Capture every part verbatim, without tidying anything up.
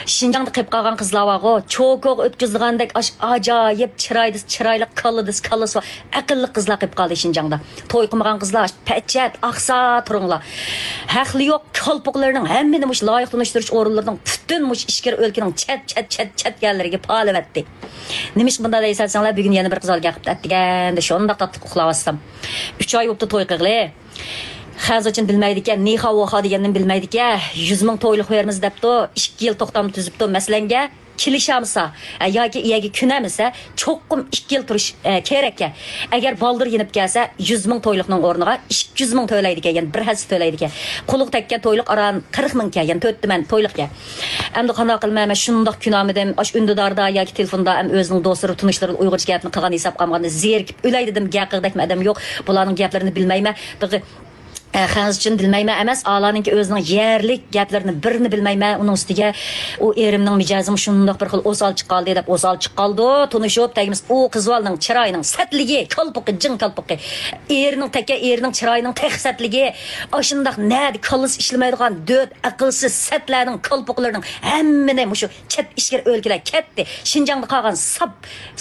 شىنجاڭدا قېلىپ قالغان قىزلار بارغۇ، چوكوغا ئۆتكۈزىدىغاندەك ئاش ئاجايىپ چىرايدا، چىرايلىق كاللا دېسە، كاللىسى بار ئەقىللىق قىزلار قېلىپ قالدى شىنجاڭدا. توي قىلمىغان قىزلار پەچەت، ئاقسا تۇرۇڭلار. ھەقلى يوق كالپۇكلىرىنىڭ ھەممىنى مۇشۇ لايىق تونۇشتۇرۇش ئورۇنلىرىنىڭ پۈتۈن مۇشۇ ئىچكىرى ئۆلكىنىڭ چەت، چەت، چەت، چەت يەرلىرىگە پالىۋەتتى. نېمىشقا بۇنداق دەيسەن دېسەڭلار، بۈگۈن يەنە بىر قىز ئالگە قىپتۇ، ئەتىگەندە شۇنداق تاتلىق ئۇخلاۋاتسام. ئۈچ ئاي بوپتۇ توي قىلغىلى. خەنزۇچىن بىلمەيدىكەن، نىخاۋ ۋاخا دېگەننى بىلمەيدىكەن. يۈز مىڭ تويلۇق بېرىمىز دەپتۇ. ئىككى يىل توختام تۈزۈپتۇ مەسىلەنگە. كېلىشەلمىسە، ئە، ياكى ئەگەر كۆنەلمىسە، چوقۇم ئىككى يىل تۇرۇش، ئە، كېرەككەن. ئەگەر بالدۇر يېنىپ كەلسە، يۈز مىڭ تويلۇقنىڭ ئورنىغا ئىككى يۈز مىڭ تۆلەيدىكەن، يەنى بىر ھەسسە تۆلەيدىكەن. قولىغا تەگكەن تويلۇق ئاران قىرىق مىڭكەن، يەنى تۆت تۈمەن تويلۇقكەن. ئەمدى قانداق قىلىمەن، مەن شۇنداق كۆنەلمىدىم. ئاشۇ ئۈندىداردا ياكى تېلېفوندا ھەم ئۆزىنىڭ دوستلىرى، تونۇشلىرى ئۇيغۇرچە گەپنى قىلغان ھېسابقا ئالمىغاندا زېرىكىپ ئۆلەي دېدىم. گەپ قىلغۇدەكمۇ ئادەم يوق. بۇلارنىڭ گەپلىرىنى بىلمەيمەن. دېغى ئە، خەنزۇچىن بىلمەيمەن ئەمەس، ئالارنىڭكى ئۆزىنىڭ يەرلىك گەپلىرىنى بىرنى بىلمەيمەن. ئۇنىڭ ئۈستىگە ئۇ ئېرىمنىڭ مىجەزىمۇ شۇنداق بىر خىل ئوسال چىققالدى دەپ، ئوسال چىققالدۇ. تونۇشۇپ تەگمىس ئۇ قىز بالىنىڭ چىرايىنىڭ سەتلىكى، كالپۇكى، جىڭ كالپۇكى. ئېرىنىڭ تەككە ئېرىنىڭ چىرايىنىڭ تېخى سەتلىكى. ئاشۇنداق نەدە كاللىسى ئىشلىمەيدىغان دۆت ئەقىلسىز سەتلەرنىڭ كالپۇكلىرىنىڭ ھەممىنى مۇشۇ چەت ئىچكىرى ئۆلكىلەر كەتتى. شىنجاڭدا قالغان ساپ،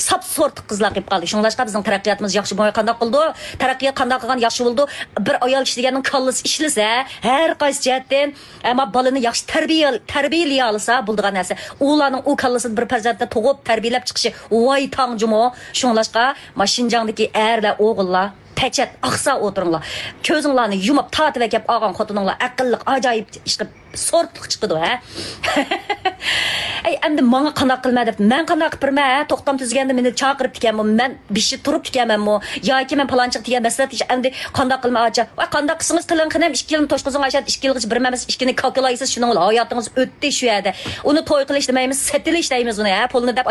ساپ سورتلۇق قىزلار قېلىپ قالدى. شۇڭلاشقا بىزنىڭ تەرەققىياتىمىز ياخشى بولماي قانداق قىلىدۇ؟ تەرەققىيات قانداق قىلغان ياخشى بولىدۇ؟ بىر ئايال كىشى دېگەننىڭ كاللىسى ئىشلىسە، ھەر قايسى جەھەتتىن، ئەمما بالىنى ياخشى تەربىيە، تەربىيەلىيالىسا بولىدىغان نەرسە. ئۇلارنىڭ ئۇ كاللىسىدىن بىر پەرزەنتنى تۇغۇپ تەربىيەلەپ چىقىشى ۋاي تاڭجۇمۇ. شۇڭلاشقا، ما شىنجاڭدىكى ئەرلەر، ئوغۇللار، پەچەت ئاقسا ئولتۇرۇڭلار. كۆزۈڭلارنى يۇمۇپ تارتىۋەكەپ ئالغان خوتۇنۇڭلار ئەقىللىق، ئاجايىپ ئىشقىلىپ سورتلۇق چىقىدۇ، ھە؟ ئەي، ئەمدى ماڭا قانداق قىلىمەن دەپ، مەن قانداق قىلىپ بېرىمەن، ھە؟ توختام تۈزگەندە مېنى چاقىرىپتىكەنمۇ، مەن بېشى تۇرۇپتىكەنمەنمۇ؟ ياكى مەن پالانچىغا دېگەن مەسلىھەت ئىش، ئەمدى قانداق قىلىمەن ئاچا؟ ۋاي، قانداق قىلسىڭىز قىلىڭ، قېنىم، ئىككى يىلنى توشقۇزۇڭ، ئاشەت ئىككى يىلغىچە بىر ئەمەس، ئىككىنى كاكىلايسىز، شۇنىڭ بىلەن ھاياتىڭىز ئۆتتى شۇ يەردە. ئۇنى توي قىلىش دېمەيمىز، سېتىلىش دەيمىز ئۇنى، ھە؟ پۇلنى دەپ